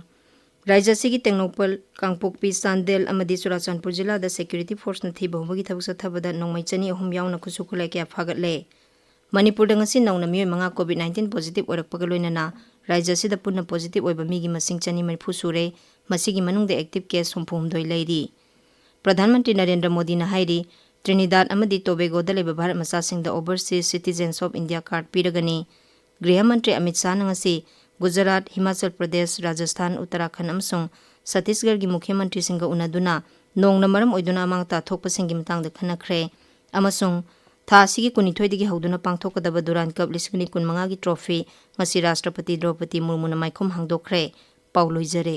ꯔꯥꯖ꯭ꯌ ꯑꯁꯤꯒꯤ ꯇꯦꯡꯅꯧꯄꯜ, ꯀꯥꯡꯄꯣꯛꯄꯤ, ꯆꯥꯟꯗꯦꯜ ꯑꯃꯗꯤ ꯆꯨꯔꯥꯆꯥꯟꯄꯨꯔ ꯖꯤꯂꯥꯗ ꯁꯦꯀ꯭ꯌꯨꯔꯤꯇꯤ ꯐꯣꯔꯁꯅ ꯊꯤꯕ ꯍꯨꯝꯕꯒꯤ ꯊꯕꯛ ꯆꯠꯊꯕꯗ ꯅꯣꯡꯃꯩ ꯆꯅꯤ ꯑꯍꯨꯝ ꯌꯥꯎꯅ ꯈꯨꯠꯁꯨ ꯈꯨꯠꯂꯥꯏ ꯀꯌꯥ ꯐꯥꯒꯠꯂꯦ꯫ ꯃꯅꯤꯄꯨꯔꯗ ꯉꯁꯤ ꯅꯧꯅ ꯃꯤꯑꯣꯏ ꯃꯉꯥ ꯀꯣꯚꯤꯗ ꯅꯥꯏꯟꯇꯤꯟ ꯄꯣꯖꯤꯇꯤꯚ ꯑꯣꯏꯔꯛꯄꯒ ꯂꯣꯏꯅꯅ ꯔꯥꯖ꯭ꯌ ꯑꯁꯤꯗ ꯄꯨꯟꯅ ꯄꯣꯖꯤꯇꯤꯚ ꯑꯣꯏꯕ ꯃꯤꯒꯤ ꯃꯁꯤꯡ ꯆꯅꯤ ꯃꯔꯤꯐꯨ ꯁꯨꯔꯦ꯫ ꯃꯁꯤꯒꯤ ꯃꯅꯨꯡꯗ ꯑꯦꯛꯇꯤꯚ ꯀꯦꯁ ꯍꯨꯝꯐꯨ ꯍꯨꯝꯗꯣꯏ ꯂꯩꯔꯤ꯫ ꯄ꯭ꯔꯙꯥꯟ ꯃꯟꯇ꯭ꯔꯤ ꯅꯔꯦꯟꯗ꯭ꯔ ꯃꯣꯗꯤꯅ ꯍꯥꯏꯔꯤ, ꯇ꯭ꯔꯤꯅꯤꯗꯥꯗ ꯑꯃꯗꯤ ꯇꯣꯕꯦꯒꯣꯗ ꯂꯩꯕ Bharat ꯃꯆꯥꯁꯤꯡꯗ Overseas Citizens of India card ꯄꯤꯔꯒꯅꯤ꯫ ꯒ꯭ꯔꯤꯍ ꯃꯟꯇ꯭ꯔꯤ ꯑꯃꯤꯠ ꯁꯥꯍꯅ ꯉꯁꯤ ꯒꯨꯖꯔꯥꯠ, ꯍꯤꯃꯥꯆꯜ ꯄ꯭ꯔꯗꯦꯁ, ꯔꯥꯖꯁꯊꯥꯟ, ꯎꯠꯇꯔꯥꯈꯟꯗ ꯑꯃꯁꯨꯡ ꯁꯠꯇꯤꯁꯒꯔꯒꯤ ꯃꯨꯈ꯭ꯌ ꯃꯟꯇ꯭ꯔꯤꯁꯤꯡꯒ ꯎꯅꯗꯨꯅ ꯅꯣꯡꯅ ꯃꯔꯝ ꯑꯣꯏꯗꯨꯅ ꯑꯃꯥꯡ ꯑꯇꯥ ꯊꯣꯛꯄꯁꯤꯡꯒꯤ ꯃꯇꯥꯡꯗ ꯈꯟꯅꯈ꯭ꯔꯦ ꯑꯃꯁꯨꯡ ꯊꯥ ꯑꯁꯤꯒꯤ ꯀꯨꯟꯅꯤꯊꯣꯏꯗꯒꯤ ꯍꯧꯗꯨꯅ ꯄꯥꯡꯊꯣꯛꯀꯗꯕ ꯗꯨꯔꯥꯟ ꯀꯞ ꯂꯤꯁꯤꯡ ꯑꯅꯤ ꯀꯨꯟꯃꯉꯥꯒꯤ ꯇ꯭ꯔꯣꯐꯤ ꯉꯁꯤ ꯔꯥꯁꯇ꯭ꯔꯄꯇꯤ ꯗ꯭ꯔꯧꯄꯗꯤ ꯃꯨꯔꯃꯨꯅ ꯃꯥꯏꯈꯨꯝ ꯍꯥꯡꯗꯣꯛꯈ꯭ꯔꯦ꯫ ꯄꯥꯎ ꯂꯣꯏꯖꯔꯦ꯫